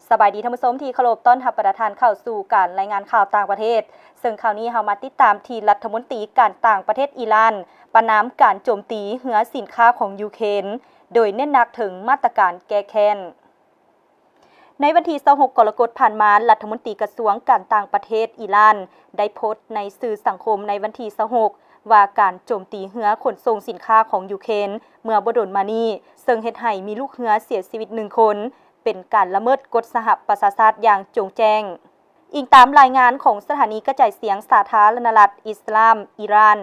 ສະບາຍດີທ່ານຜູ້ຊົມທີ່ເຄົາລົບ, ຕ້ອນຮັບປະທານເຂົ້າສູ່ການລາຍງານຂ່າວຕ່າງປະເທດ, ເຊິ່ງຄາວນີ້ເຮົາມາຕິດຕາມທີ່ລັດຖະມົນຕີການຕ່າງປະເທດອີຣານປະນາມການໂຈມຕີເຮືອສິນຄ້າຂອງຢູເຄຣນ, ໂດຍເນັ້ນໜັກເຖິງມາດຕະການແກ້ແຄ້ນ. ໃນວັນທີຊາວຫົກ ກໍລະກົດຜ່ານມາ, ລັດຖະມົນຕີກະຊວງການຕ່າງປະເທດອີຣານໄດ້ໂພສໃນສື່ສັງຄົມໃນວັນທີຊາວຫົກ ວ່າການໂຈມຕີເຮືອຂົນສົ່ງສິນຄ້າຂອງຢູເຄຣນເມື່ອບໍ່ດົນມານີ້, ເຊິ່ງເຮັດໃຫ້ມີລູກເຮືອເສຍຊີວິດໜຶ່ງຄົນ, ເປັນການລະເມີດກົດສະຫະປະຊາຊາດຢ່າງໂຈ່ງແຈ້ງ. ອີງຕາມລາຍງານຂອງສະຖານີກະຈາຍສຽງສາທາລະນະລັດອິດສະລາມອີຣານ,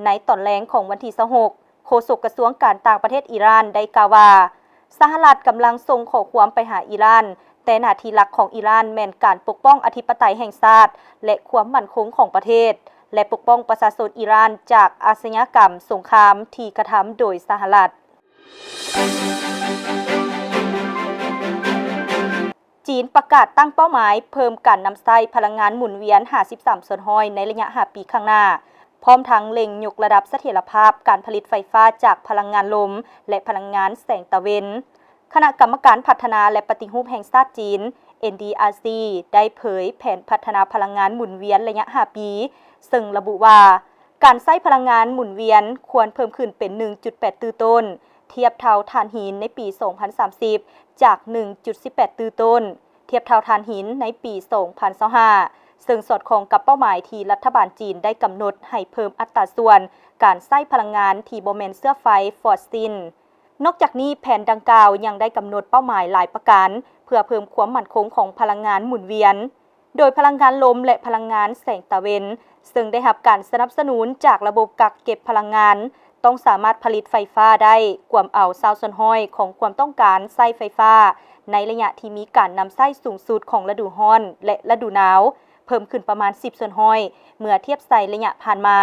ໃນຕອນແລງຂອງວັນທີຊາວຫົກ, ໂຄສົກກະຊວງການຕ່າງປະເທດອີຣານໄດ້ກ່າວວ່າ, ສະຫະລັດກຳລັງສົ່ງຂໍ້ຄວາມໄປຫາອີຣານ, ແຕ່ໜ້າທີ່ຫຼັກຂອງອີຣານແມ່ນການປົກປ້ອງອະທິປະໄຕແຫ່ງຊາດ ແລະ ຄວາມໝັ້ນຄົງຂອງປະເທດ ແລະ ປົກປ້ອງປະຊາຊົນອີຣານຈາກອາຊະຍາກຳສົງຄາມທີ່ກະທຳໂດຍສະຫະລັດ. ຈີນປະກາດຕັ້ງເປົ້າໝາຍເພີ່ມການນຳໃຊ້ພະລັງງານໝູນວຽນຫ້າສິບສາມສ່ວນຮ້ອຍໃນໄລຍະຫ້າປີຂ້າງໜ້າ, ພ້ອມທັງເລັ່ງຍົກລະດັບສະຖຽນລະພາບການຜະລິດໄຟຟ້າຈາກພະລັງງານລົມ ແລະ ພະລັງງານແສງຕາເວັນ. ຄະນະກຳມະການພັດທະນາ ແລະ ປະຕິຮູບແຫ່ງຊາດຈີນ ເອັນດີອາຊີ ໄດ້ເຜີຍແຜນພັດທະນາພະລັງງານໝູນວຽນໄລຍະຫ້າປີ, ເຊິ່ງລະບຸວ່າ ການໃຊ້ພະລັງງານໝູນວຽນຄວນເພີ່ມຂຶ້ນເປັນໜຶ່ງຈຸດແປດຕື້ໂຕນ, ທຽບເທົ່າຖ່ານຫີນໃນປີສອງພັນສາມສິບ ຈາກໜຶ່ງຈຸດສິບແປດຕື້ໂຕນ, ທຽບເທົ່າຖ່ານຫີນໃນປີສອງພັນຊາວຫ້າ ເຊິ່ງສອດຄ່ອງກັບເປົ້າໝາຍທີ່ລັດຖະບານຈີນໄດ້ກຳນົດໃຫ້ເພີ່ມອັດຕາສ່ວນການໃຊ້ພະລັງງານທີ່ບໍ່ແມ່ນເຊື້ອໄຟຟອດຊິນ. ນອກຈາກນີ້, ແຜນດັ່ງກ່າວຍັງໄດ້ກຳນົດເປົ້າໝາຍຫຼາຍປະການ ເພື່ອເພີ່ມຄວາມໝັ້ນຄົງຂອງພະລັງງານໝູນວຽນ, ໂດຍພະລັງງານລົມ ແລະ ພະລັງງານແສງຕາເວັນ, ເຊິ່ງໄດ້ຮັບການສະໜັບສະໜູນຈາກລະບົບກັກເກັບພະລັງງານ, ຕ້ອງສາມາດຜະລິດໄຟຟ້າໄດ້ກວມເອົາຊາວສ່ວນຮ້ອຍຂອງຄວາມຕ້ອງການໃຊ້ໄຟຟ້າ ໃນໄລຍະທີ່ມີການນຳໃຊ້ສູງສຸດຂອງລະດູຮ້ອນ ແລະ ລະດູໜາວ, ເພີ່ມຂຶ້ນປະມານສິບສ່ວນຮ້ອຍ ເມື່ອທຽບໃສ່ໄລຍະຜ່ານມາ.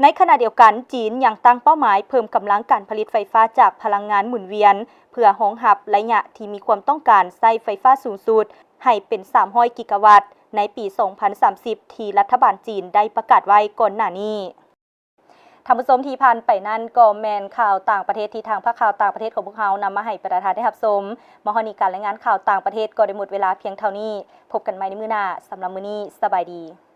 ໃນຂະນະດຽວກັນ, ຈີນຍັງຕັ້ງເປົ້າໝາຍເພີ່ມກຳລັງການຜະລິດໄຟຟ້າຈາກພະລັງງານໝູນວຽນ ເພື່ອຮອງຮັບໄລຍະທີ່ມີຄວາມຕ້ອງການໃຊ້ໄຟຟ້າສູງສຸດ ໃຫ້ເປັນສາມຮ້ອຍກິກາວັດ ໃນປີສອງພັນສາມສິບ ທີ່ລັດຖະບານຈີນໄດ້ປະກາດໄວ້ກ່ອນໜ້ານີ້. ທ່ານຜູ້ຊົມທີ່ຜ່ານໄປນັ້ນ ກໍແມ່ນຂ່າວຕ່າງປະເທດທີ່ທາງພາກຂ່າວຕ່າງປະເທດຂອງພວກເຮົານຳມາໃຫ້ປະທານໄດ້ຮັບຊົມ. ມາຮອດນີ້ ການລາຍງານຂ່າວຕ່າງປະເທດກໍໄດ້ໝົດເວລາພຽງເທົ່ານີ້. ພົບກັນໃໝ່ໃນມື້ໜ້າ. ສຳລັບມື້ນີ້, ສະບາຍດີ.